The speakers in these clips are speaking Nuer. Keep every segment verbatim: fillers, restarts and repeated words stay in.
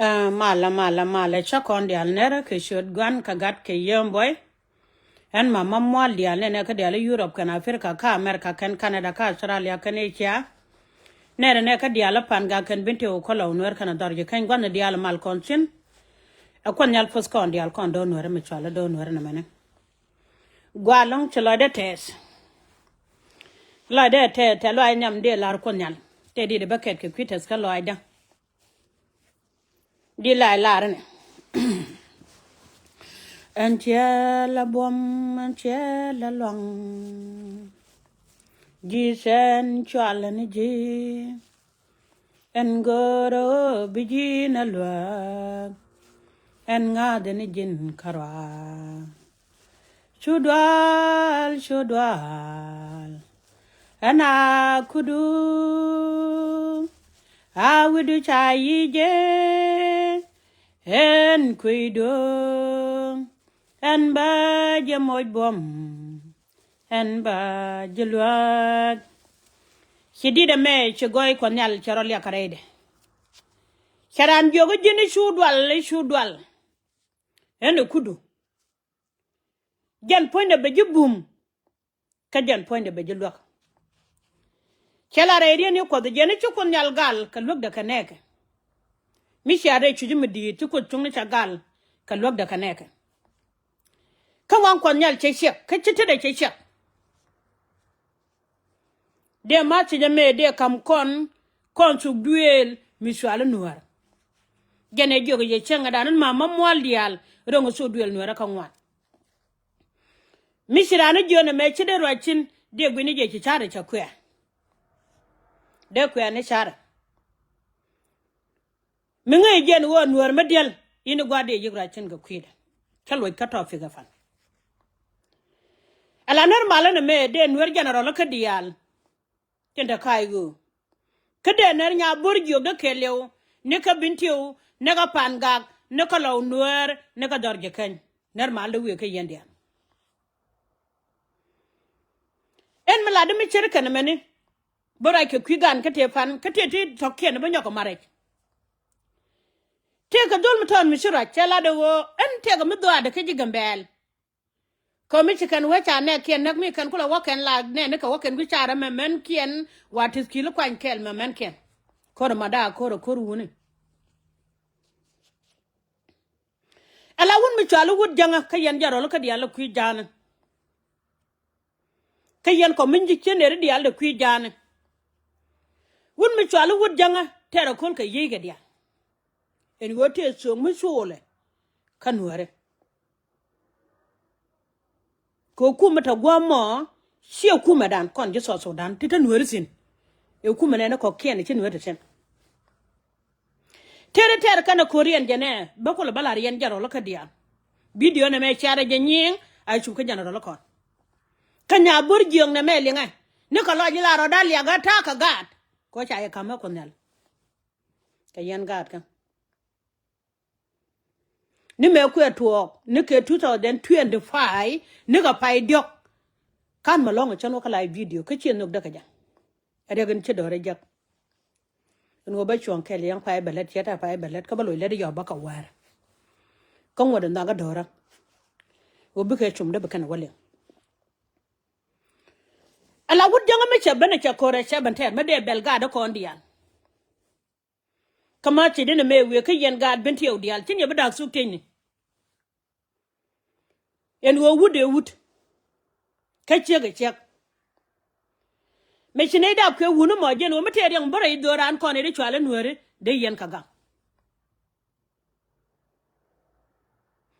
Ɛ, malɛ, malɛ, malɛ, cä kɔn diaal nɛrä kɛ ciöt Gua̱n kɛ Gat kɛ Yiem Buɔy. Ɛn ma ma mual diaal nɛnɛ kä diaal i̱ Europe kɛn Africa kä America kɛn Canada kä Australia kɛn Asia. Nɛrä nɛ kä diaal i̱ Pangak kɛn Bentiu kä Lɔw Nuɛr kɛn a dhɔr ji̱ kɛny gua̱n diaal mal kɔn thi̱n. Ɛ Kuoth Nhial puɔth kɔn diaal kɔn do̱r Nuɛr mi cual i̱ do̱r Nuɛr nɛmɛni. Gua lɔ̱ŋ ci lɔcdä tɛth. Lɔcdä tɛth, tɛth lɔac nhiam dee lar Kuoth Nhial. Tɛth dit bä kɛt kɛ kui̱ tɛth kä lɔcdä. Di la lar ni. Ɛn ciɛ la buɔm, ɛn ciɛ la luaŋ. Ji̱ sɛn cual ni ji̱. Ɛn go̱o̱rä bi ji̱ na luäk. Ɛn ŋa̱th ni ji̱n kärɔa. Cu dual, cu dual. Ɛn a kudu. A widu ca yi jɛ. Ɛn kuidu. Ɛn ba jɛ moc buɔm. Ɛn ba jɛ luäk. Ci dit ɛmɛ ci gɔɔy Kuɔth Nhial cɛ rɔ liak kɛ rɛydɛ. Cɛ raan jiök ji̱n i̱ cu dual, i̱ cu dual. Ɛn ɛ kudu. Jɛn puɔ̱nydɛ bɛ ji̱ bum. Kä jɛn puɔ̱nydɛ bɛ ji̱ luäk. Cɛ la rɛy riet ni Kuɔth jɛn i̱ ci Kuoth Nhial gal kɛ luäkdɛ kɛ nɛɛkɛ. Mi cia rɛy cuc mi di̱i̱t ci Kuoth cuŋni ca gal kɛ luäkdɛ kɛ nɛɛkɛ. Kä waŋ Kuɔth Nhial cɛ ciɛk, kä ci tetdɛ cɛ ciɛk. Dee ma thiec ɛmɛ dee ka̱m kɔn, kɔn thuk duëël mi cual i̱ Nuäär. Jɛn ɛ jiök yɛ cäŋ ɛ dan in ma ma mual diaal ro̱ŋ thuk duëël Nuäär kä ŋuan. Mi ci raan i̱ jiön ɛmɛ ci dee ruac cin dee gui̱ni jɛ ci carɛ cɛ kuɛ̈ɛ̈. Dee kuɛ̈ɛ̈ ni carɛ. Mi ŋäc jɛn ɣöö Nuäär mi diɛl in i̱ gua̱a̱r dee yi̱k ruac cin kɛ kui̱dɛ. Cä luɔc kä tɔ̱ fikɛ fan. Ala Nuäär malä ni mëë dee Nuäär jɛnɛrɔl kä diaal. Tin te ka̱a̱c ɣöö kä dee Nuäär nya bo̱r jiök dee kɛɛliw ni kä Bentiu ni kä Pangak ni kä Lɔw Nuäär ni kä dhɔr ji̱ keny. Nuäär mal dee wiee kä yɛn diaal. Ɛn mi lat di mi cir kɛn mɛni. Bä ruac kɛ kui̱ gan kä tëë pan kä tëë ti tɔ̱kiɛn bä nyɔk kɛ marɛc. Tëë kɛ dhol mi tɔ̱ɔ̱n mi ci ruac cɛ lat ɛ ɣöö ɛn tëëkɛ mi dhuaadɛ kä ji̱ Gambɛɛl. Kɛ mi ci kɛn wee ca nɛɛkiɛn näk mi kɛn kulɛ wä kɛn la nɛɛni kɛ wä kɛn kui̱ ca rɛ mɛmɛnkiɛn wa ti̱th ki̱l kuany kɛɛl mɛmɛnkiɛn. Ko̱r ma daa ko̱r ɛ ko̱r wuni. Ala wut mi cual i̱ wut jäŋä kä yɛn jɛ rɔl kä diaal i̱ kui̱ ja̱a̱ni. Kä yɛn kɔ mi nyi cië neri diaal dee kui̱ ja̱a̱ni. Wut mi cual i̱ wut jäŋä tɛɛr aköl kɛ yiëëkɛ diaal. Ɛn ɣöö tëë thööŋ mi cuulɛ kä Nuääri. Kɛ kumɛ te gua̱a̱m mɔ ciɛ kumɛ dan kɔn ji̱ South Sudan ti te Nuääri thi̱n. Ɛ kumɛ nɛn kɔ̱kiɛn ci Nuääri te thi̱n. Tëëri tɛɛr kɛn ɛ ko̱r yɛn jɛ nɛ bä kulɛ bä la̱r yɛn jɛ rɔl kä diaal. Bidio nɛmɛ ciarɛ jɛ nyiŋ a cup kä jɛn rɔl kɔn. Kä nya bo̱r jiöŋ nɛmɛ liŋɛ ni kɛ lɔc ila rɔ̱da liak ɣä ta̱a̱ kɛ gaat. Kɛ ca yɛ ka̱m ɛ Kuoth Nhial. Kɛ yɛn gaat kä ni mëë kuɛ tuɔɔk ni kɛ two thousand twenty-five ni kɛ pay diɔ̱k. Ka̱n mɛ lɔ̱ŋ cän wä kä live video kä ciɛ nhök däk kɛ jɛ. Ɛ riɛk in ci dɔ̱rɛ jek. In wä bä cuɔ̱ŋ kɛl yɛn pay bɛ lät ciɛ ta pay bɛ lät kä bä loc lät yɔp bä kɛ wäär. Kä ŋuɔ̱t in nhɔakä dɔ̱rä wä bikɛ cum dee bi kɛn wä liŋ. Ala wut jäŋä mi cɛ ben cɛ ko̱rɛ cɛ ben tɛɛr mi dee bɛl gaat kɔn diaal. Kä ma ci dini mëë wiee kä yɛn gaat Bentiu diaal ci ni bi da̱a̱k thuk tiecni. Ɛn ɣöö wut dee wut kä ciek ɛ ciek. Mëë ci nɛy dap kɛ wuni mɔ jiɛn ɣöö mi tëë riɛŋ bä rɛy dho̱o̱r raan kɔn ëë di cual i̱ Nuääri dee yɛn kɛ gaŋ.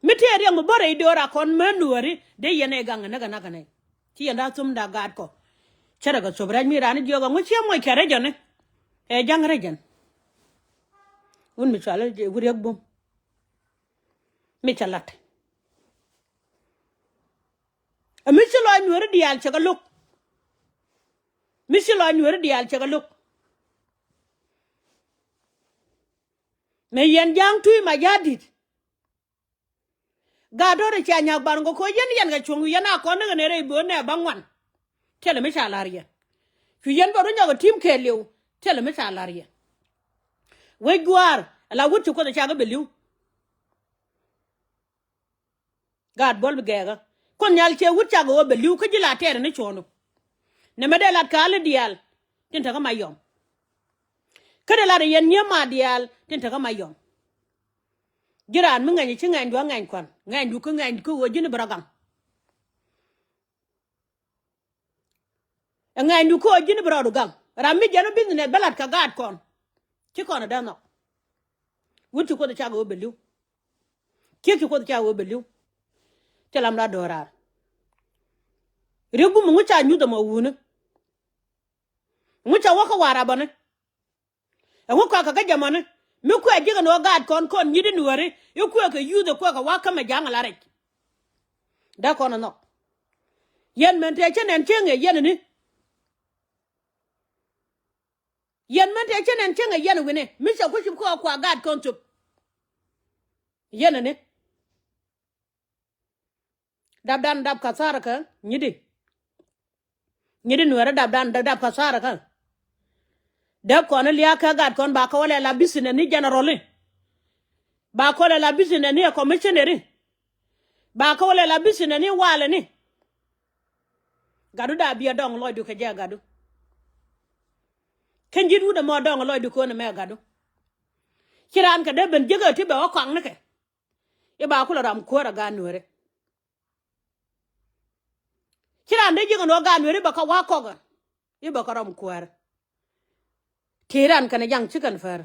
Mi tëë riɛŋ mi bä rɛy dho̱o̱r raan kɔn män Nuääri dee yɛn ɛ gaŋ ɛ näk ɛ nak ɛ nɛy. Ci yɛn da̱a̱ thom da̱a̱ gaat kɔ. Cärɛ kɛ thop rɛc mi raan i̱ jiɔk ɛŋu ciɛ muɔc kɛ rɛc jɔni. Ɛ ja̱ŋ rɛc jɛn. Wun mi cual i̱ wut riɛk bum. Mi cɛ la̱t. Ɛ mi ci lɔc Nuääri diaal cɛ kɛ lo̱k. Mi ci lɔc Nuääri diaal cɛ kɛ lo̱k. Mëë yɛn ja̱a̱ŋ tui̱ ma ja̱a̱ di̱t. Gaat dɔ̱rɛ cia nyak bar ŋɔ koc yɛn yɛn kɛ cuɔ̱ŋ wi̱i̱ yɛn a kɔn ni kɛ nɛ rɛy bööt nɛ ba ŋuan. Thilɛ mi ca la̱r yɛ. Cu yɛn bɛ rɔ nyɔk ɛ ti̱m kɛɛliw. Thilɛ mi ca la̱r yɛ. Wec gua̱a̱r Ala wut ci Kuoth ɛ cak ɛ bɛ li̱w. Gaat buɔl bi gɛɛkä. Kuoth Nhial ciɛ wut cak ɛ ɣöö bɛ li̱w kä ji̱ la tɛɛrɛ ni cuɔ̱ɔ̱ŋdu. Nɛmɛ dee lat ka̱a̱li diaal tin te kä Mayɔm. Kä dee lat ɛ yɛn nyiee ma diaal tin te kä Mayɔm. Ji̱ raan mi ŋɛny ci ŋɛnydu a ŋɛny kua̱n, ŋɛnydu kä ŋɛnydu kä ɣöö ji̱n bi rɔ gaŋ. Ɛ ŋɛnydu kä ɣöö ji̱n bi rɔɔdu gaŋ. Ram mi jɛn ɔ business bä lat kɛ gaat kɔn. Ci kɔn ɛ dee nhɔk. Wut ci Kuoth ɛ cak ɣöö bɛ li̱w. Ciek ci Kuoth ɛ cak ɣöö bɛ li̱w. Cɛ lam la do̱raar. Riek Gum ŋu ca nyuth ɛmɔ wuni. Ŋu ca wä kä Warapani. Ɛŋu kɔakɛ kä jɛ mɔni mi kuɛ ji̱ kɛ ni ɣöö gaat kɔn kɔn nyi̱t in wääri i̱ kuɛ kɛ yuth i̱ kuɛ kɛ wa̱k kä mɛ ja̱a̱ŋ ala rɛc. Dee kɔn ɛ nhɔk. Yɛn mɛn tëë cä nɛn cieŋ ɛ yɛn ni. Yɛn mɛn tëë cä nɛn cieŋ ɛ yɛn wi̱ni mi cɛ kui̱ cip kɔɔk kua gaat kɔn cop. Yɛn ni. Dapdan dap kathar kä nyi̱di. Nyi̱di nuɛɛrä dapdan dap kathar kä. Dee kɔn lia̱a̱ kɛ gat kɔn ba kɛ wä lɛ la business ni general ni. Ba kɛ wä lɛ la business ni ɛ commissioner ni. Ba kɛ wä lɛ la business ni walɛ ni. Gatdu da biɛ dɔŋ lɔcdu kɛ jɛ gatdu. Kä ji̱t wut ɛmɔ dɔŋ lɔcdu kɛ ɣöö nɛmɛ gatdu. Ci raan kɛ dee ben jiäkä ti bɛ wä kɔaŋ nikɛ. I̱ ba kulɛ ram kuäär a gaat nueeri. Ci raan dee ji̱ kɛ nuɔ̱k gaat nueeri bɛ kä wa̱a̱ kɔk ɛ. I̱ bɛ kä ram kuäär. Ti raan kɛnɛ jaŋ ci kɛn pär.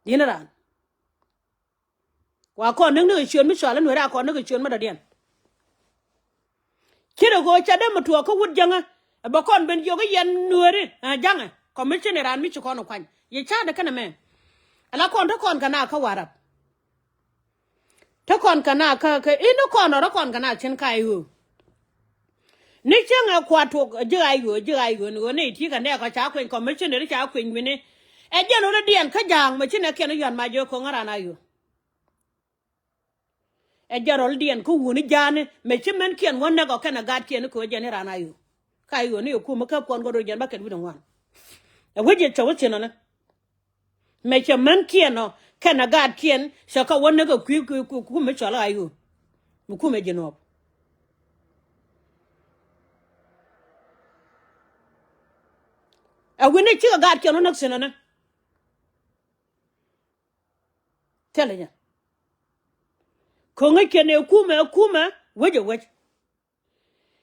Di̱n raan. Wa kɔn näk ni kɛ ciöön mi cɔal i̱ nueeri a kɔn näk kɛ ciöön mi dɔ̱diɛn. Ci rɛ ɣöö ca dee mi tuɔɔk kä wut jäŋä. Ɛ bɛ kɔn ben jiök i̱ yɛn nueeri ɛ jaŋɛ kɔmicin i̱ raan mi ci kɔn ɛ kuany yɛ ca̱a̱dɛ kɛnɛ mɛ. Ala kɔn te kɔn kɛ na kä Warap. Te kɔn kɛ na kä kɛ in ni kɔn ɔ rɔ kɔn kɛ na cin ka i̱ ɣöö. Ni cieŋɛ kua tuɔk ji̱ a i̱ ɣöö ji̱ a i̱ ɣöö ni ɣöö ni ti kɛ nɛɛk ɔ ca kueny kɔmicin i̱ ca kueny wi̱ni. Ɛ jɛn ɣöö ni diɛn kä ja̱a̱ŋ mɛ ci nɛ kiɛn i̱ yuan ma jiök ko̱ŋä raan a i̱ ɣöö. Ɛ jɛn rɔl diɛn kä wuni ja̱a̱ni mɛ ci mɛnkiɛn wä näk ɔ kɛnɛ gaatkiɛn ni kɛ wä jɛn ni raan a yo̱o̱. Ka yo̱o̱ ni yɛ kumä käp kɔn gɔ̱r rɔ jɛn ba kɛt wi̱n ɛ ŋuan. Ɛ wec yɛ cɛ wä thi̱n ɔnɛ. Mɛ cɛ mɛnkiɛn ɔ kɛnɛ gaatkiɛn cɛ kä wä näk ɛ kui̱ kui̱ kui̱ kumɛ cɔl a yo̱o̱. Mi kumɛ ji̱ nuɔɔp. Ɛ wi̱n ni cikɛ gaatkiɛn wä näk thi̱n ɔnɛ. Thilɛ jɛ. Ko̱ŋä kiɛn ɛ kumɛ ɛ kumɛ wec ɛ wec.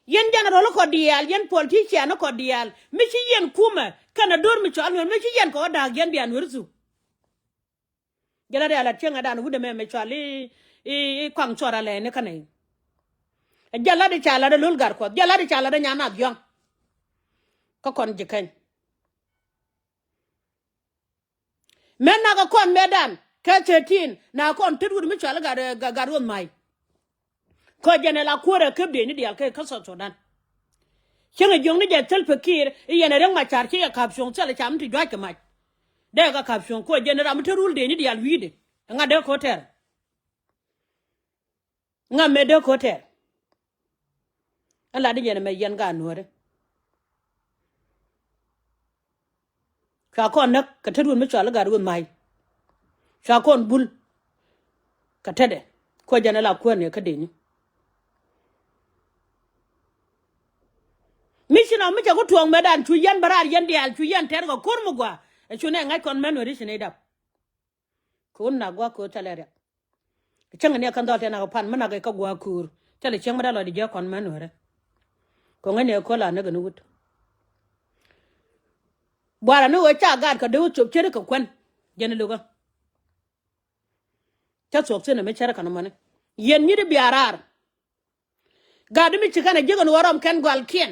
Yɛn jɛn rɔl kɔ diaal yɛn politician kɔ diaal mi ci yɛn kumɛ kɛnɛ do̱r mi cɔal nuɛr mi ci yɛn kɛ wä da̱a̱k yɛn bia nuɛr thu. Jɛ la rial lat cieŋɛ dan wut ɛmɛ mɛ cɔal i̱ i̱ i̱ kɔaŋ cuɔr alɛ ni kɛnɛ i̱. Jɛ la di ca la di lo̱l gar kuɔth jɛ la di ca la di nyan nath yɔ̱ŋ. Kä kɔn ji̱ keny. Mɛ nak ɛ kɔn mɛ dan kɛ thirteen na kɔn tet wut mi cual gat gat gat ruɔth ma̱y. Kɔ jɛn ɛ la kuäärɛ käp dee ni diaal kɛ kä South Sudan. Cieŋ ɛ jiɔ̱ŋ ni jɛ thil pekir i̱ yɛn ɛ riäŋ ma ca̱r ci kɛ ka̱p cuɔ̱ŋ thil ɛ cam ti jua̱c kɛ mac. Dee kɛ ka̱p cuɔ̱ŋ kuɔ jɛn ɛ ram mi te rul dee ni diaal wi̱i̱dɛ. Ɛ ŋa̱t dee ko̱ tɛr. Ŋa mëë dee ko̱ tɛɛr. Ɛ lat di yɛn ɛmɛ yɛn gaat nuääri. Cua kɔn näk kɛ tet wut mi cɔal i̱ gat wut ma̱y. Cua kɔn bul kɛ tetdɛ. Kuɔ jɛn ɛ la kuäär ni kä deni. Mi ci nɔ mi cɛ ku tuɔɔk mɛtdan cu yɛn bä raar yɛn diaal cu yɛn tɛr kɛ ko̱r mi gɔaa. Ɛ cu nɛ ŋa̱c kɔn mɛn weri ci nɛy dap. Kɛ wun na gua̱a̱k köör thilɛ riɛk. Cäŋ ni ɛ kän dhɔl tɛn nak pan mi nak ɛ kä gua̱a̱k köör thilɛ cieŋ mi dee lɔcdɛ jiäk kɔn män wärä. Kɛ ŋäcni ɛ köl a näk ni wut. Buarɛ ni ɣöö ca gaat kɛ dee wä cop ce̱tkɛ kuän. Jɛn i̱ lo̱kä. Cä thuɔ̱k thi̱n ɛmɛ cärä kän ɛmɔni. Yɛn nyi̱t i̱ bia raar. Gat mi ci kɛn a jiäk ɛn ɣöö rɔm kɛn gɔalkiɛn.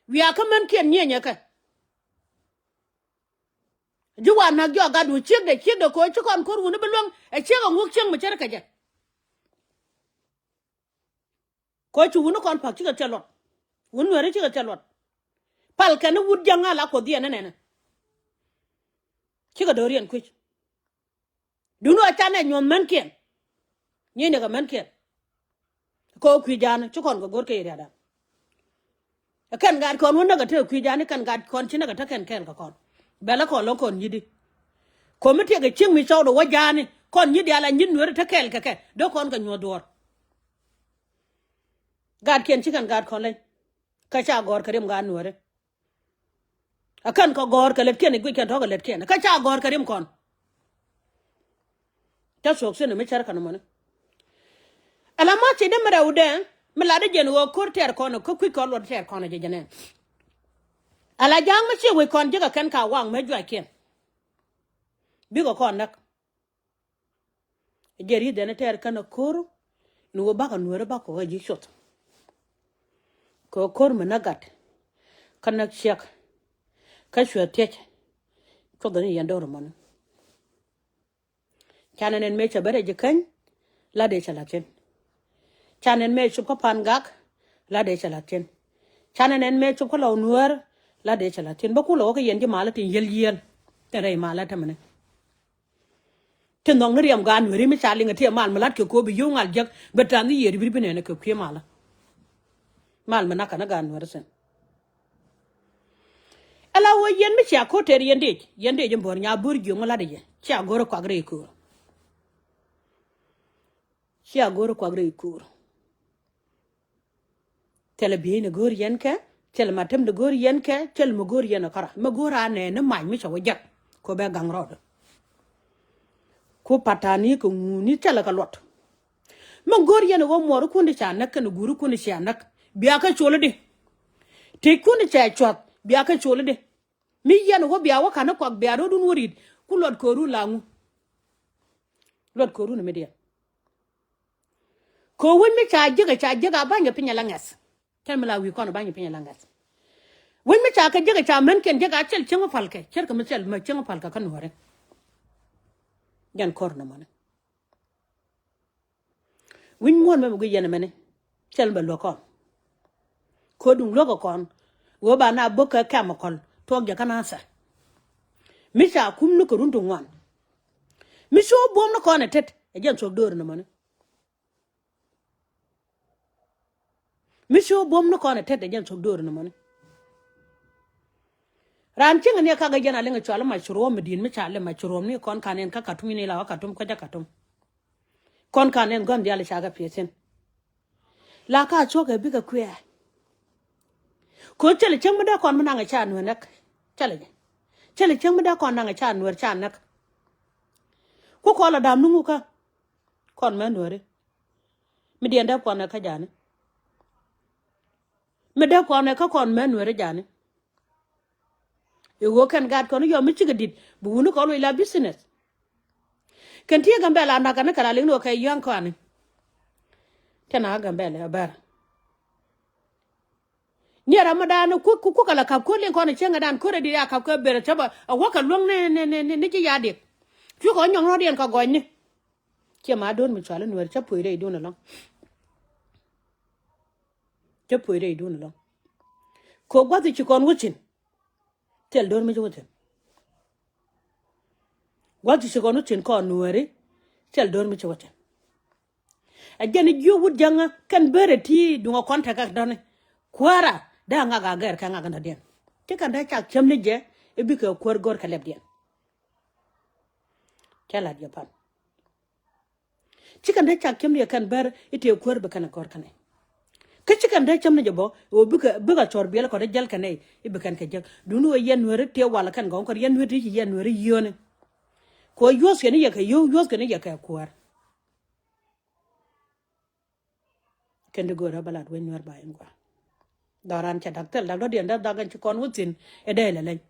Wiaa kä mänkiɛn nyieenyɛ kɛ. Ji̱ wa nak jɔak gat wä ciekdɛ ciekdɛ koc ci kɔn ko̱r wuni bi luäŋ ɛ ciek ɛ ŋuɔ̱k cieŋ mi ce̱tkɛ jɛ. Koc ci wuni kɔn pa̱k cikɛ thil luɔt. Wuni nuɛri cikɛ thil luɔt. Pal kɛn ni wut jiäŋ a la kuɔth yɛn ni nɛnɛ. Cikɛ do̱riɛn kui̱c. Duŋni ɣöö canɛ nyuɔ̱th mänkiɛn. Nyiey ni kɛ mänkiɛn. Kɛ ɣöö kui̱ ja̱a̱ni ci kɔn kɛ go̱r kɛ yɛ ria̱dan. Ɛ kɛn gaat kɔn wä näk ɛ te kui̱ ja̱a̱ni kɛn gaat kɔn ci näk ɛ te kɛn kɛɛl kɛ kɔn. Bɛl ɛ kɔn lo̱ŋ kɔn nyi̱di. Ko̱mi tiɛk kɛ cieŋ mi cɔwdɛ wä ja̱a̱ni kɔn nyi diaal a nyi nueeri te kɛɛl kɛ kɛ dee kɔn kɛ nyuɔ̱th duɔ̱ɔ̱r. Gaatkiɛn ci kɛn gaat kɔn leny. Kä ca gɔ̱r kɛ rim gaat nueeri. A kɛn kɛ gɔ̱r kɛ lätkiɛn i̱ guic kɛn tɔ̱ kɛ lätkiɛn kä ca gɔ̱r kɛ rim kɔn. Ca thuɔ̱k thi̱n mi cär kɛn mɔni. Ala ma ci dee mi rɛwdɛ mi lat dee jɛn ɣöö ko̱r tɛɛr kɔn kä kui̱c kɔn luɔt tɛɛr kɔn jɛ jɛ nɛn. Ala ja̱a̱ŋ mi ci wec kɔn ji̱ kɛ kɛn ka waŋ mi juac kiɛn. Bikɛ kɔn näk. Jɛ ri̱th ɛn tɛɛr kɛn a ko̱r ni wä bakɔ nueeri bakɔ kä ji̱ cuɔth. Kɛ ko̱r mi na gat kä näk ciɛk kä cuɛ thiec. Cuɔth ni yɛn do̱r mɔni. Canɛ nɛn mëë cɛ bä rɛc ji̱ käny la dee cɛ la̱thi̱n. Canɛ nɛn mëë cop kä pan gak la dee cɛ la̱thi̱n. Canɛ nɛn mëë cop kä lɔw nueer la dee cɛ la̱thi̱n bä kulɛ wä kä yɛn ji̱ malä tin yiel yiel. Tin rɛy malä tämɛni. Ti nhɔk ni riɛm gaat nueeri mi ca liŋ a ti mal mi lat kɛ ko̱o̱p i̱ yio̱w ŋal jek bɛ ta̱a̱n ni yiëër i̱ bi bi nɛɛni kɛ kui̱ malä. Mal mi nak kɛn a gaat nueeri thi̱n. Ala wä yɛn mi cia ko̱r tɛɛr yɛn dec yɛn dec in bo̱r nya bo̱r jiöŋ mi lat i̱ yɛ cia go̱r kuak rɛy ko̱o̱r. Cia go̱r kuak rɛy ko̱o̱r. Thilɛ bieyni go̱o̱r yɛn kɛ, thilɛ matemni go̱o̱r yɛn kɛ, thilɛ mi go̱o̱r yɛn kärɔa mi go̱o̱r a nɛɛni mac mi cɛ wä jek. Ko bɛ gaŋ rɔɔdɛ. Ku patani kɛ ŋuni thilɛ kɛ luɔt. Mi go̱o̱r yɛn ɣöö muɔɔrikun ti ca näk kɛnɛ guurikun ti cia näk bia kä col i̱di. Tëckun ti ca cuath bia kä col i̱di. Mi yɛn ɣöö bia wä ka̱n ni kuak bia ro̱dun wä ri̱t ku luɔt köörun la ŋu. Luɔt köörun mi diɛn. Kɛ wec mi ca jiäk ca jiäk a ba̱ny kɛ piny ala ŋɛth. Cɛl mi la wi̱i̱ kɔn a ba̱ny kɛ piny ala ŋɛth. Wec mi ca kɛ jiäk ca män kiɛn jiäk a cɛl cieŋ wä pal kɛ cɛl kɛ mi cɛl mɛ cieŋ wä pal kɛ kä nuɔ̱ɔ̱ri. Jɛn kɔr nɔmɔni. Wi̱ny muɔ̱ɔ̱n mɛ mi guic yɛn ɛmɛni cɛl bɛ luäk kɔn. Ko̱duŋ luäk kɛ kɔn ɣöö ba na bäk kɛ kɛm kɔl tuɔɔk jɛ kä nathɛ. Mi ca kum ni kɛ run ti ŋuan. Mi ci wä buɔ̱m ni kɔn ɛ tet ɛ jɛn thuɔ̱k döör nɔmɔni. Mi ci wä buɔ̱m ni kɔn ɛ tet ɛ jɛn thuɔ̱k döör nɔmɔni. Raan cieŋ ni ɛ kak ɛ jɛn a liŋ ɛ cual i̱ mac ci ruɔ̱ɔ̱m mi di̱i̱t mi ca lɛ mac ci ruɔ̱ɔ̱m ni kɔn kan ɛn kä katum in ila wä katum kuecä katum. Kɔn kan ɛn gɔ̱n diaal ca kɛ piɛth thi̱n. La ka cuɔ̱kɛ bikɛ kuɛɛ. Kɛ ɣöö thilɛ cäŋ mi dee kɔn mi naŋ ca nueer näk. Thilɛ jɛ. Thilɛ cäŋ mi dee kɔn naŋ ca nueer ca näk. Ku kɔn la da̱a̱m nuŋ kä kɔn mɛ nueeri. Mi diɛn dee kɔn ɛ kä ja̱a̱ni. Mi dee kɔn ɛ kä kɔn mɛ nueeri ja̱a̱ni. I̱ ɣöö kɛn gaat kɔn i̱ yɔm mi cikɛ di̱t bi wuni kɔn luc la business. Kɛn ti Gambɛla nakä ni kɛ la liŋ ni ɣöö kɛ yɔ̱a̱ŋ kɔani. Tɛn a Gambɛla ɛ bɛr. Niɛ ram mi da̱a̱n ku ku kɛ la ka̱p ko̱r liŋ kɔn i̱ cieŋɛ da̱a̱n ko̱r ɛ di̱t a ka̱p kɛ ber cä bä a wä kɛ luäŋ ni ni ni ni ci ya̱diɛk. Cu kɛ wä nyɔŋ rɔ̱diɛn kɛ gɔny ni. Ciɛ ma do̱r mi cual i̱ nueeri cä puɔ̱c rɛy duun ɛlɔ̱ŋ. Cä puɔ̱c rɛy duun ɛlɔ̱ŋ. Kɛ gua̱th i̱ ci kɔn wä thi̱n. Thil do̱r mi ci wä thi̱n. Gua̱th i̱ ci kɔn wä thi̱n kɔn nueeri. Thil do̱r mi ci wä thi̱n. Ɛ jɛn i̱ jiök wut jäŋä kɛn bërɛ ti duŋä kɔn tekɛ dɔ̱ni. Kuäärä dee ŋak a gɛr kɛ ŋak in dɔ̱diɛn. Ci kɛn dee cak cäm ni jɛ i̱ bikɛ kuäär go̱r kɛ lɛpdiɛn. Cɛ la̱t jɛ pan. Ci kɛn dee cak cäm ni jɛ kɛn bär i̱ tëë kuäär bi kɛn ɛ gɔ̱r kɛn ɛ. Kä ci kɛn dee cäm ni jɛ bä ɣöö bikɛ bikɛ cɔr biɛl kɔn i̱ jäl kɛn ɛ i̱ bi kɛn kɛ jäk. Duundɛ ɣöö yɛn nueeri tëë walɛ kɛn gɔ̱ŋ kɔn yɛn nueeri ti ci yɛn nueeri yio̱o̱ni. Kɛ ɣöö yuɔ̱thkɛ ni yɛ kɛ yio̱w yuɔ̱thkɛ ni yɛ kɛ kuäär. Kɛn di go̱o̱rä bä lat wec nuɛr ba in gua. Dhɔran cɛ dak thil dak dɔ̱diɛn dee dhak in ci kɔn wä thi̱n ɛ dee lɛ leny.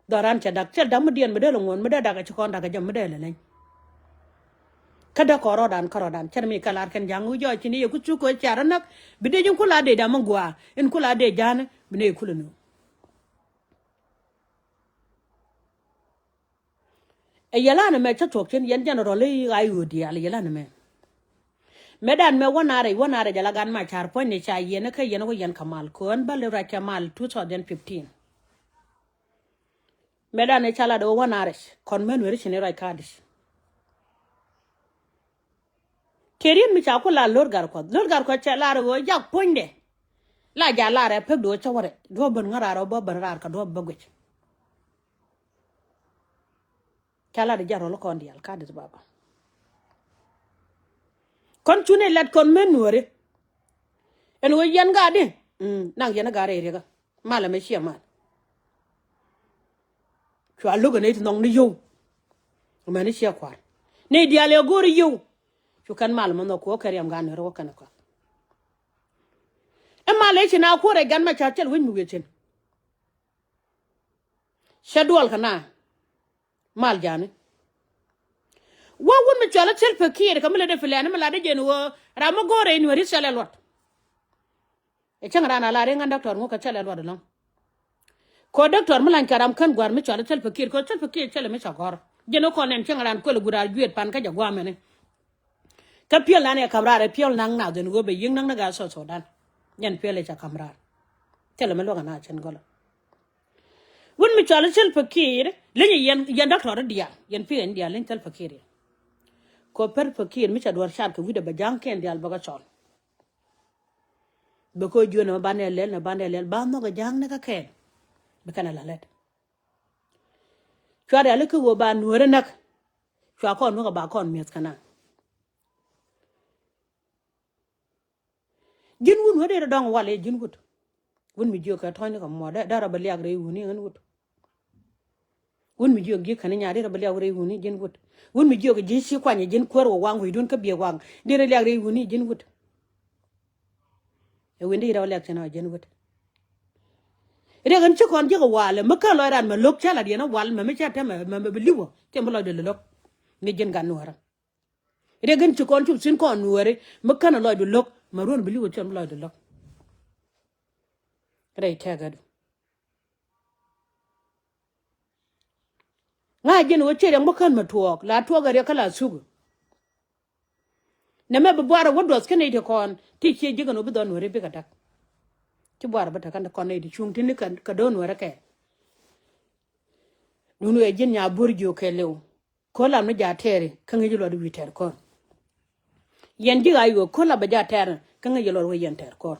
Dhɔran cɛ dak thil dak mi diɛn mi dee lɛ ŋuɔ̱n mi dee dak in ci kɔn dak in jɛ mi dee lɛ leny. Kä dee kɔn rɔɔdan kä rɔɔdan cɛn mi kɛ lar kɛn ja̱ŋ wi̱c jɔɔc ci ni yɛ ku cuk kɛ ca rɔ näk bi dee ji̱n ku la dee dam mi gua in ku la dee ja̱a̱ni bi ni yɛ kulɛ nu. Ɛ yɛlan ɛmɛ cä thuɔ̱k cin yɛn general i̱ ɣa̱c ɣöö diaal ɛ yɛlan ɛmɛ. Mëë dan mɛ wä naar ɛ wä naar ɛ jɛ la gan ma ca̱r puɔ̱nyni ca yɛn kä yɛn wä yɛn kɛ mal kɛ ɣän bä lip rac kɛ mal two thousand fifteen. Mëë dan ɛ ca lat ɛ wä naar ɛ kɔn män weri cin i̱ rac ka̱a̱di̱. Kɛ riet mi ca ku la lo̱r gar kuɔth lo̱r gar kuɔth cɛ lar ɣöö jak puɔ̱nydɛ. La ja lar ɛ pek do̱ cä wä rɛc duɔ̱ɔ̱p ben ŋäraar ɔ bä ben raar kɛ duɔ̱ɔ̱p bä guic. Ca lat jɛ rɔl kɔn diaal ka Addis Ababa. Kɔn cun ilat kɔn mɛ nuɔri. Ɛn ɣöö yɛn gaat di. Mm, naŋ yɛn gaat rɛy riɛkä. Mal ɛmɛ ciɛ mal. Cua lo̱k ɛ nɛy ti nhɔk ni yio̱w. Mɛni ciɛ kua̱r. Nɛy diaal ɛ go̱o̱ri yio̱w. Cu kɛn mal ɛmɛ nhɔk kuɔ kɛ riɛm gaat nuɔri wä kɛn ɛ kɔak. Ɛ mal ɛ ci na kuɔr ɛ gan ma ca cɛl wec mi wiecin. Cɛ duɔl kɛ na. Mal jani. Wä wun mi cɔl a Salva Kiir kɛ mi lɛ dee filɛni mi la dee jɛn wä ram mi go̱o̱rɛ in weri cɛl ɛ luɔt. Ɛ cäŋ raan a la ri ŋän dɔktɔr ŋu kɛ cɛl ɛ luɔt ɛlɔŋ. Kɔ dɔktɔr mi lany kɛ ram kän gua̱r mi cɔl a Salva Kiir kɔ Salva Kiir cɛl ɛ mi ca gɔ̱r. Jɛn wä kɔn ɛn cäŋ raan kuɛl gua̱r a juet pan kä jɛ gua̱a̱mɛni. Kä piöl nan ɛ ka̱m raar ɛ piöl naŋ nath ɛn ɣöö bɛ yiëŋ näk ni gaa South Sudan. Yɛn piöl ɛ ca ka̱m raar. Thilɛ mi luäk ɛn a cɛn gɔlä. Wun mi cɔal i̱ Salva Kiir, li̱ny yɛn, yɛn dɔktɔr diaal, yɛn pi̱i̱ ɛn diaal, li̱ny Salva Kiir yɛn. Kɔ Salva Kiir mi ca duɔ̱r cat kɛ wi̱cdɛ bɛ ja̱a̱ŋ kiɛn diaal bɛ kɛ cɔl. Bɛ kɔ jiön nɛ banɛ lɛl, nɛ banɛ lɛl, ba nhɔk ɛ ja̱a̱ŋ ni kä kɛɛl. Bɛ kɛn ɛ la lɛt. Cua riali kä ɣöö ba nuɔ̱ɔ̱ri näk. Cua kɔn nuɔ̱k ɛ ba kɔn mi̱eth kɛ na. Ji̱n wun wä dee rɔ dɔ̱ŋ wal i̱ ji̱n wut. Wun mi jiök kɛ tɔ̱ɔ̱ny ni kɛ muɔ̱ɔ̱r dee rɔ bɛ liak rɛy wuni ɣän wut. Wun mi jiök ji̱ kɛn i̱ nyaat dee rɔ bɛ liak rɛy wuni ji̱n wut. Wun mi jiök ji̱ ci kuany ji̱n kuäär wä waŋ wi̱i̱dun kä biëk waŋ dee rɔ liak rɛy wuni ji̱n wut. Ɛ win dee rɔ liak cɛn ɔ ji̱n wut. Riɛk ɛn ci kɔn ji̱ kɛ walɛ mi kä lɔc ran mɛ lo̱k cä la diɛn ɛ wal mɛ mi cä tɛmɛ mɛ mɛ bi li̱wä cɛ mi lɔcdɛ lo̱k. Ni ji̱n gat nuɔ̱ɔ̱rä. Riɛk in ci kɔn cup thi̱n kɔn nuɔ̱ɔ̱ri mi känɛ lɔcdu lo̱k mɛ ruɔ̱n bi li̱w thi̱n mi lɔcdu lo̱k. Rɛy tɛ̈kädu ŋa̱c ji̱n ɣöö ciɛ riɛk mi kän mɛ tuɔɔk la tuɔɔk ɛ riɛk kä la thuk. Nɛ mɛ bi buarɛ wä duɔth kä nɛy ti kɔn ti ciɛ ji̱ kɛn ɣöö bi dhɔn nuɔ̱ɔ̱ri bikɛ da̱k. Ci buarɛ bi te kän kɔn nɛy ti cuŋ ti ni kɛ do̱n nuɔ̱ɔ̱ri kɛ. Dun wee ji̱n nya buɔ̱r jiök kɛ liw. Ko̱l lam ni jaat tɛɛri kä ŋi̱c luɔt wi̱i̱ tɛɛr kɔr. Yɛn ji̱ ɣa̱c ɣöö ko̱l lam bɛ jaat tɛɛr kä ŋi̱c luɔt wee yɛn tɛɛr kɔr.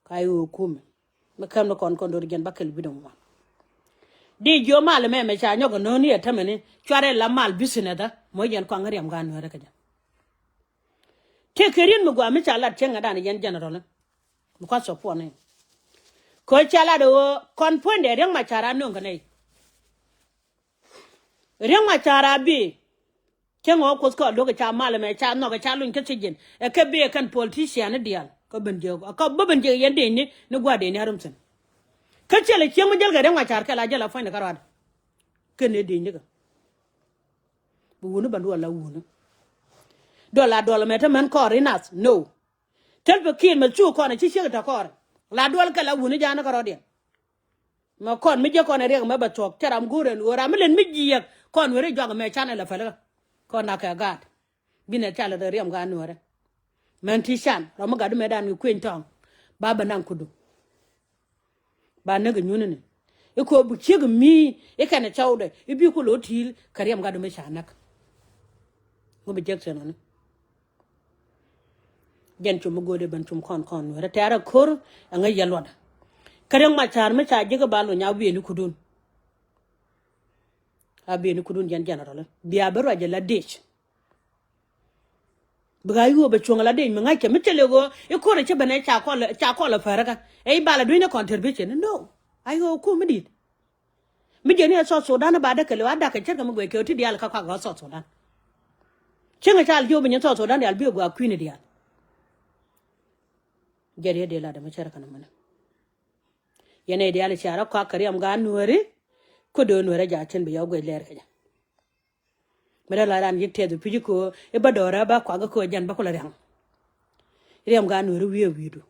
Ka ɣa̱c ɣöö kumɛ mi käm ni kɔn kɔn do̱r jɛn ba kɛl wi̱dɛ ŋuan. Di jiö mal mɛ mɛ ca nyɔk ɛ no̱o̱ni ɛ tämɛni cuarɛ la mal bisinɛth ɛ mɔ yɛn kɔaŋ riɛm gaat nuɛɛrɛ kä jɛ. Tëë kɛ ri̱n mi gɔaa mi ca lat cieŋ ɛ dan yɛn jɛnɛrɔl mi kuath support ni. Kɛ ca lat ɣöö kɔn puɔ̱nydɛ Riɛk Macar a nööŋ kɛ nɛy. Riɛk Macar a bi. Cäŋ ɣɔɔ kuoth kɔɔr duɔ̱k ca mal ɛmɛ ca nhɔk ca luny kä thiec ji̱n ɛ kɛ bi ɛ kɛn politician ni diaal kä ben jiök kä bä ben jiök yɛn diecni ni gua̱a̱r diecni a rum thi̱n. Kä ciɛl ɛ cieŋ mi jäl kɛ Riɛk Macar kɛ la jäl a puɔ̱ny ni kä ruaadɛ. Kɛn ni diecni kɛ bi wuni bän duɔl la wuni. Duɔl la duɔl ɛmɛ te mɛn kɔɔr inath no. Tɛl bi kiir mɛ cu kɔn ɛ ci ciek tɛ kɔɔr la duɔl kɛ la wuni ja̱a̱n ni kä rɔ̱diɛn. Mɛ kɔn mi jiäk kɔn ɛ riɛk mɛ bɛ thuɔ̱k cɛ ram go̱o̱r ɛn ɣöö ram mi len mi jiɛk kɔn weri juak mɛ canɛ lɛ pälikä. Kɔn nakɛ gaat binɛ ca lɛ riɛm gaat nuɔ̱ɔ̱rɛ. Mɛn ti can rɔm mi gat di mɛ dan kɛ kueny tɔ̱ɔ̱ŋ ba bɛ naŋ kudu. Ba näk ɛ nyunini i̱ ko̱o̱p ciek mi i̱ kɛn ɛ cɔwdɛ i̱ bi ku lo̱ ti̱i̱l kɛ riɛm gat di mɛ ca näk. Ŋu bi jiäk thiɛn ɔni. Jɛn cum mi go̱o̱dɛ ben cum kɔn kɔn nuɛrɛ tɛɛrɛ ko̱r. Ɛŋä yɛ luɔtdä kä Riɛk Macar mi ca ji̱ kä ba luny a wieni kudun. A bieni kudun jɛn jɛnɛrɔl bia bi ruac jɛ la dec. Bi ɣa̱c ɣöö bɛ cuɔ̱ŋ la dec mi ŋa̱ckɛ mi cɛ lek ɣöö i̱ ko̱r ɛ cä ben ɛ ca kɔl ɛ päräkä ɛ i̱ bal ɛ duenyni contribution no. Ɣa̱c ɣöö kum mi di̱i̱t. Mi jɛ ni ɛ South Sudan ba däk kɛ lɛ wa dak kɛ ce̱tkɛ mi guɛc kɛ ɣöö ti diaal kä kɔak ɣɔ̱th South Sudan. Cieŋ ɛ cal jiök bi nyin South Sudan diaal bi ɛ gua̱a̱k kui̱ni diaal. Jɛ riet dee lat ɛmɛ ce̱tkɛ ni mɛnɛ. Yɛn ɛ diaal cia rɔ kɔak kɛ riɛm gaat nuääri. Kä do̱o̱ nuäärä ja̱ cin bi yɔ guec lɛɛr kɛ jɛ. Mi rɛ la ran yik tɛth pi̱c i̱ köö i̱ bä do̱rä bä kuak i̱ köö jɛn bä kulɛ ria̱ŋ. Riɛm gaat nuääri wiee wi̱i̱du.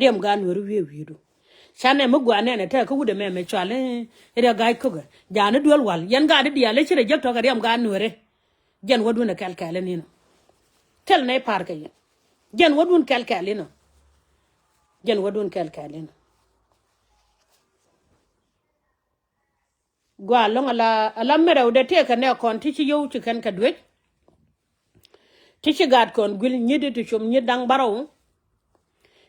Riɛm gaat nuääri wiee wi̱i̱du. Canɛ mi gua̱a̱r nɛnɛ tɛk kä wut ɛmɛ mɛ cual i̱ riɛk ga̱a̱c kökɛ ja̱a̱n i̱ duel wal yɛn gaat i̱ diaal i̱ ci rɛ jek tɔ̱kɛ riɛm gaat nuääri. Jɛn wädun ɛ kɛl kɛl i̱ ninɔ. Thil nɛy pa̱a̱r kɛ yɛn. Jɛn wädun kɛl kɛl inɔ. Jɛn wädun kɛl kɛl inɔ. Gua lɔŋ ala ala mɛrɛw dee tëëkɛ nɛ kɔn ti ci yio̱w ci kɛn kɛ duec. Ti ci gaat kɔn guil nyit ti com nyit da̱ŋ bärɔw.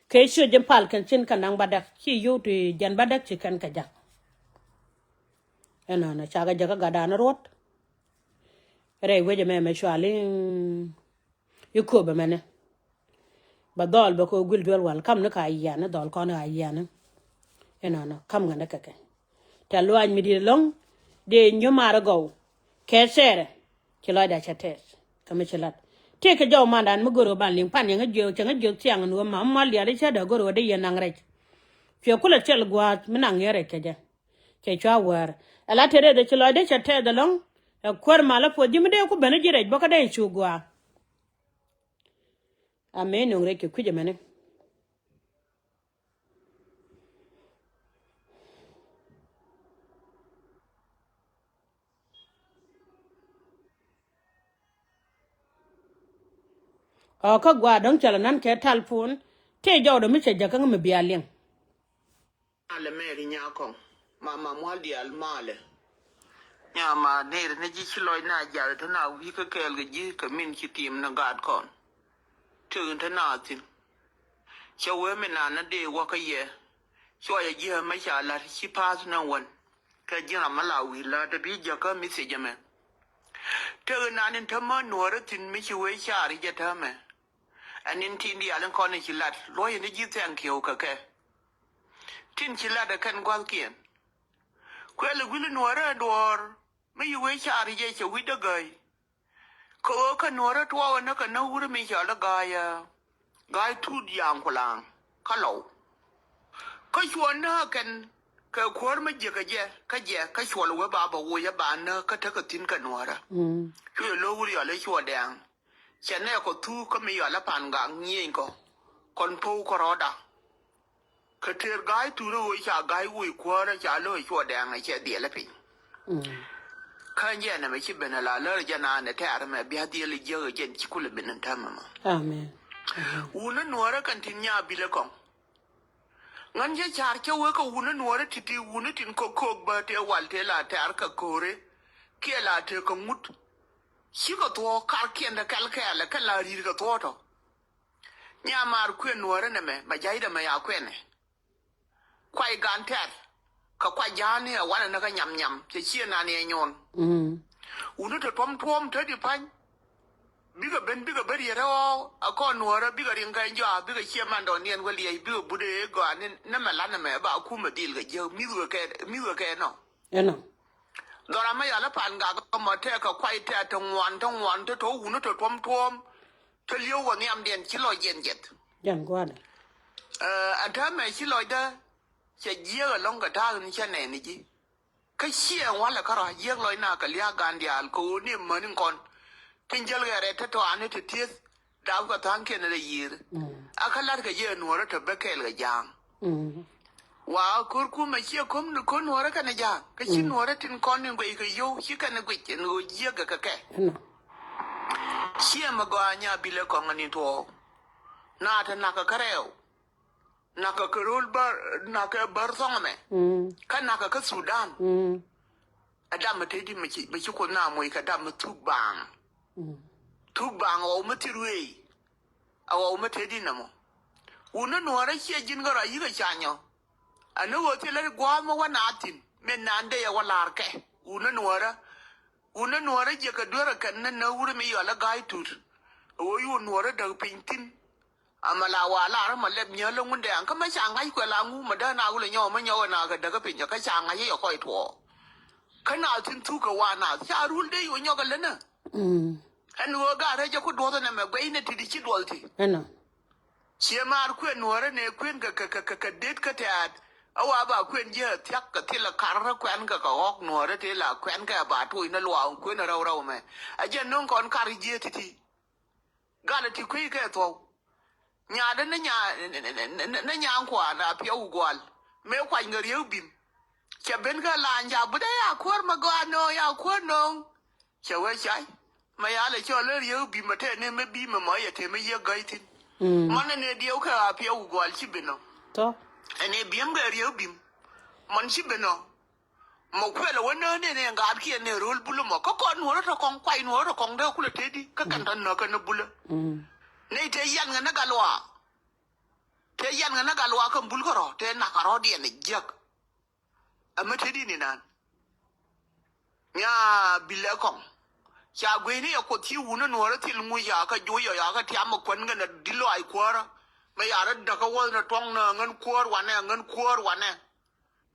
Kɛ ciö ji̱ pal kɛn cin kɛ naŋ bädäk ci yio̱w ti jɛn bädäk ci kɛn kɛ jak. Ɛnɔnɔ cakɛ jäkä gatdan ruɔt. Rɛy wec ɛmɛ mɛ cuali i̱ kööp ɛmɛnɛ. Bɛ dhɔl bɛ kɛ guil duel wal kam ni ka yiani dhɔl kɔn ka yiani. Ɛnɔnɔ kam ŋändɛ kɛkɛ. Tɛ luaac mi di̱t ɛlɔ̱ŋ dee nyumaar gɔw kɛ sɛɛrɛ. Ci lɔcda cɛ tɛth kɛ mi ci lat. Tëëkɛ jɔw mandan mi go̱r ɣä ban liŋ pan yɛŋä jiök cäŋä jiök thiaŋ ni ɣä ma mal diaal i̱ cä dee go̱r ɣä dee yɛn naŋ rɛc. Cuɛ kulɛ thil gua̱a̱th mi naŋ yɛn rɛc kɛ jɛ. Cɛ cua wäär ɛ la te rɛth ɛ ci lɔcdä cɛ tɛth ɛlɔ̱ŋ. Ɛ kuäär malä puɔth ji̱ mi dee ku ben i̱ ji̱ rɛc bä kä dee cu gua̱a̱. Amɛ nöŋ rɛc kɛ kui̱c ɛmɛni. Ɔ kä gua̱a̱r dɔ̱ŋ cɛ lɛ nan kɛ tal puɔ̱n tëë jɔwdɛ mi cɛ jäk kä ŋä mi bia liɛŋ. Malɛ mɛɛri nyakɔŋ mama mual diaal malɛ. Nyama neri ni ji̱ ci lɔc na jal te na wi̱i̱ kä kɛɛl kɛ ji̱ kɛ min ci tim ni gaat kɔn. Tëk in te na thi̱n. Cɛ wee mi na na dee wä kä yɛ. Cuɔyɛ ji̱ ɛmɛ ca la̱t ci pa̱a̱th ni wän. Kɛ ji̱ ram mi la wi̱i̱ la̱t te bi jäkä mi thiec ɛmɛ. Tëk in na ni te mä nuɔ̱ɔ̱rä thi̱n mi ci wee car i̱ jɛ täämɛ. Ɛn in tin diaal in kɔn in ci lat luɔ̱c in i̱ ji̱ thank you kɛ kɛ. Tin ci lat ɛ kɛn gua̱thkiɛn. Kuɛl ɛ gui̱l nuɔ̱ɔ̱rä duɔ̱ɔ̱r mi yi wee car i̱ jɛ cɛ wi̱cdä gäi. Kɛ ɣöö kä nuɔ̱ɔ̱rä tuɔɔk ɛ näk kɛ näk wurä mi cɔl i̱ ga̱a̱c ɛ ga̱a̱c tuut yaŋ kulaŋ kä lɔw. Kä cuɔ näk kɛn kɛ kuäär mi jiäk kɛ jɛ kä jɛ kä cuɔl wee ba bɛ woc ɛ ba näk kä tekɛ thi̱n kɛ nuɔ̱ɔ̱rä. Cuɛ lo̱k wur yɔl i̱ cuɔ dɛŋ. Cɛ nɛ kɔ thuk kä mi yɔal a pan gak nyieny kɔ kɔn po̱w kɔ rɔɔda. Kɛ tëër ga̱a̱c turä ɣöö ca ga̱a̱c woc kuäärä ca lo̱c cuɔ dɛŋ a cɛ dhiɛl a piny. Kä jɛn ɛmɛ ci ben a la lär jɛn an ɛ tɛ̈r ɛmɛ bia dhiɛl jiäk ɛ jɛn ci kulɛ ben in täämɛ mɔ. Amen. Wun a nuɔ̱ɔ̱rä kɛn tin nya bilɛ kɔŋ. Ŋän cä ca̱r cä wee kɛ wuni nuɔɔri ti̱ti̱ wuni tin kɔk kɔk bä tëë wal tëë la tɛ̈r kɛ ko̱ri kiɛ la tëë kɛ ŋut. Cikɛ thuɔ̱ɔ̱k karkiɛn te kɛl kɛɛl kɛ la ri̱i̱t kɛ thuɔ̱ɔ̱tɔ. Nyamaar kuën nuɔɔri nɛmɛ mɛ ja̱cdɛ mɛ ya kuɛnɛ. Kuay gan tɛ̈r kɛ kuay ja̱a̱ni ɛ wanɛ ni kä nyam nyam cɛ cië nan yɛ nyuɔn. Wuni te tuɔ̱m tuɔ̱ɔ̱m te di pa̱ny. Bikɛ ben bikɛ ben yet ɣɔɔ a kɔn nuɔ̱ɔ̱rä bikɛ riŋ kɛ jɔaa bikɛ ciɛ mandɔɔniɛn wä liɛc bikɛ but ëë gɔaa ni ni mɛ lat ni mɛ ba kumɛ dhil kɛ jiäk mi̱th wekɛ mi̱th wekɛ nɔ. Ɛnɔ. Dhɔra mɛ yal i̱ pan gak mɔ tɛk kɛ kuay tɛk te ŋuan te ŋuan te tɔ̱ wuni te tuɔ̱m tuɔ̱ɔ̱m te li̱ew wä nhiamdiɛn ci lɔc jiɛn jiɛth. Jɛn gua̱a̱dɛ. Ɛn täämɛ ci lɔcdä cɛ jiäk ɛlɔ̱ŋ kɛ ta̱a̱ ni cä nɛɛni ji̱. Kä ciɛ walɛ kärɔa jiäk lɔc na kɛ lia̱a̱ gan diaal kɛ ɣöö ni mäni kɔn. Tin jäl kɛ rɛt te tɔani te tieth dap kɛ tha̱a̱ŋkiɛn rɛ yiër. A kä la̱t kɛ jɛ nuɔ̱ɔ̱rä te bä kɛɛl kɛ ja̱a̱ŋ. Wa ko̱r kumɛ ciɛ ko̱m ni ko̱r nuɔ̱ɔ̱rä kɛnɛ ja̱a̱ŋ kä ci nuɔ̱ɔ̱rä tin kɔn ni guic kɛ yio̱w ci kɛnɛ guic ɛn ɣöö jiäk kɛ kɛ kɛ. Ciɛ mɛ gɔaa nya bilɛ kɔŋ ni tuɔɔk. Na te nak kɛ kärɛw. Nakä kɛ ro̱l bär nakä bär thɔŋ ɛmɛ. Kä nakä kä Sudan. Ɛ dam mi tëëdi mi ci mi ci Kuoth na moc kɛ dam mi thuk baaŋ. Thuk baaŋ ɛ ɣɔw mi thil ruëëc. Ɛ ɣɔw mi tëëdi nɛmɔ. Wun ni nuɔ̱ɔ̱rä ciɛ ji̱n kä rɔ yikɛ ca nyɔ. Ɛ ni ɣöö thilɛ gua̱a̱th mi wä naath thi̱n min naan dee yɛ wä la̱r kɛ wun ni nuɔ̱ɔ̱rä. Wun ni nuɔ̱ɔ̱rä jiɛ kɛ duerä kɛn ni näk wuri mi yɔl ɛ ga̱a̱c tut. Ɛ ɣöö yuun nuɔ̱ɔ̱rä däk piny thi̱n. Ama la wa lar ma lɛp nyäl ŋun dɛŋ kä ma ca ŋa̱c kuɛ la ŋu ma däk na wulɛ nyɔw ma nyɔw na kɛ däk kä piny kä ca ŋa̱c yɛ kɔc tuɔɔk. Kä na thin thuk kɛ wa na ca rul dee yo̱ nyɔk ɛ länä. Ɛn ɣöö gaat rɛc jɛ ku duɔth ɛnɛ mɛ guɛy nɛ ti di ci duɔth ti. Ɛnɔ. Ciɛ maar kuën nuɔ̱ɔ̱rä nɛ kuën kɛ kɛ kɛ kɛ det kä tɛ̈t. A wa ba kuën jiɛ thiak kɛ thilɛ kar rä kuɛn kɛ kɛ ɣɔk nuɔ̱ɔ̱rä tëë la kuɛn kɛ ba tuɔc nɛ luaaŋ kuën rɛw rɛw mɛ. A jɛ no̱ŋ kɔn kar jiɛ ti̱ti̱. Gal ti kui̱ kɛ thuɔ̱w. Nyaadä ni nya ni nyaŋ kuan a piɛw gual mëë kuany kɛ riek bim. Cɛ ben kä laany ca butdä ya kuäär ma gɔaa nööŋ ya kuäär nööŋ. Cɛ wee cay ma ya lɛ cɔl ɛ riek bim a tɛn ni mi bim ɛmɔ yɛ te mi yiëk gäi thi̱n. Mɔn ni ni diɛw kɛ a piɛw gual ci ben ɔ. Ɛn ni biɛm kɛ riek bim mɔn ci ben ɔ. Mɔ kuɛl ɛ wä nääk nɛn ɛ ŋaatkiɛn nɛ ro̱l bul ɛmɔ kä kɔn nuɔ̱ɔ̱rä tɔ kɔŋ kuay nuɔ̱ɔ̱rä tɔ kɔŋ dee kulɛ tëëdi kä kɛn tɔ näk kɛn ɛ bulä. Nɛy tëë yan ŋɛ ni gal waa tëë yan ŋɛ ni gal waa kɛn bul kärɔ̱ tëë nak kärɔ̱diɛn ɛ jiäk. Ɛmɛ tëëdi ni naan. Nya bilɛ kɔŋ. Ca gueyni yɛ kuoth ci wun ni nuɔrä thil ŋuc ya kä juc yɔ ya kä tiam mi kuän ŋän a di lɔac kuäärä. Mi ya rä däkä wäth ni tuɔŋ ni ŋän kuäär wanɛ ŋän kuäär wanɛ.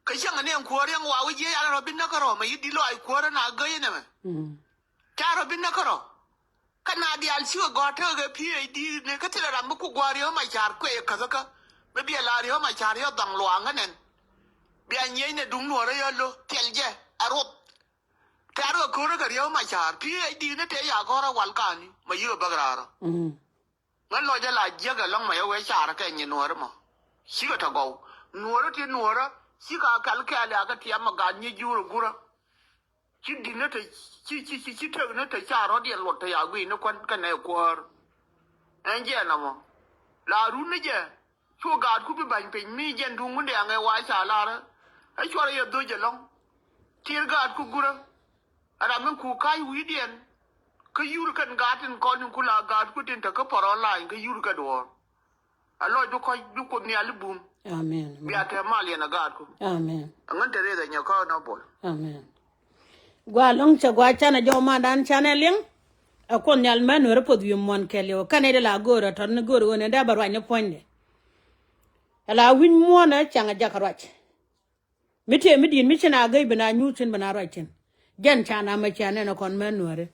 Kä cäŋ ni ɛn kuäär yäŋ wa wi̱c yee ya rɔ bi näkä rɔ mi yi di lɔac kuäärä na gäc ni mɛ. Ca rɔ bi näkä rɔ. Kä na diaal cikɛ gɔ̱r tekɛ kɛ P H D ni kä thilɛ ram bi ku gua̱a̱r yɛ ma car kuɛ yɛ käthä kä. Mi biɛ la riɛ ma car yɛ dhaŋ luaŋä nɛn. Bia nyieny ni duŋ nuɔrä yɛ lo thil jɛ a ruɔth. Tɛ̈r kɛ ko̱rä kɛ riɛw ma ca̱a̱r P H D ni tëë ya gɔ̱rä wal kani ma yiëë bäk raarä. Ŋän lɔcä la jiäk ɛlɔ̱ŋ ma yɛ wee ca̱a̱r kɛ nyi nuɔ̱ɔ̱ri mɔ. Cikɛ tɔ gɔw nuɔ̱ɔ̱ri ti nuɔ̱ɔ̱rä. Cikɛ a kɛl kɛɛl ya kɛ tiɛm ma gat nyi jurä gurä. Ci di̱t ni te ci ci ci ci tek ni te ca rɔ̱diɛn luɔt te ya guiy ni kuän kɛnɛ kuäär. Ɛn jiɛn ɛmɔ la run ni jɛ. Cu gaatku bi ba̱ny piny mi jɛn duŋ wundɛ aŋɛ wa ca lar. Ɛ cuɔr yɛ dhoc ɛlɔ̱ŋ. Tier gaatku gurä. Ɛ ram mi ku ka̱c wi̱i̱diɛn. Kä yur kɛn gaat tin kɔn in ku la gaatku tin te kä pɔr online kä yur kɛ duɔ̱ɔ̱r. A lɔc bi kɔc bi Kuoth Nhial ibum. Amen. Bia tɛ mal yɛn a gaatku. Amen. Ɛ ŋän te reth ɛ nyɛ kä nɔ bol. Amen. Gua lɔ̱ŋ cɛ gua canɛ jɔw mandan canɛ liŋ. Ɛ Kuoth Nhial mɛ nuɛri puɔth wi̱i̱ muɔ̱n kɛɛliw kɛnɛ di la go̱o̱rɛ tɔ̱ni go̱o̱rɛ ɣöö nɛ dee bɛ ruacni puɔ̱nydɛ. Ɛ la wi̱ny muɔ̱ɔ̱nɛ caŋ ɛ jakä ruac. Mi tëë mi di̱i̱t mi cin a gäc bi na nyuuth cin bi na ruac cin. Jɛn ca na mɛ cia nɛn ɛ kɔn mɛ nuɛri.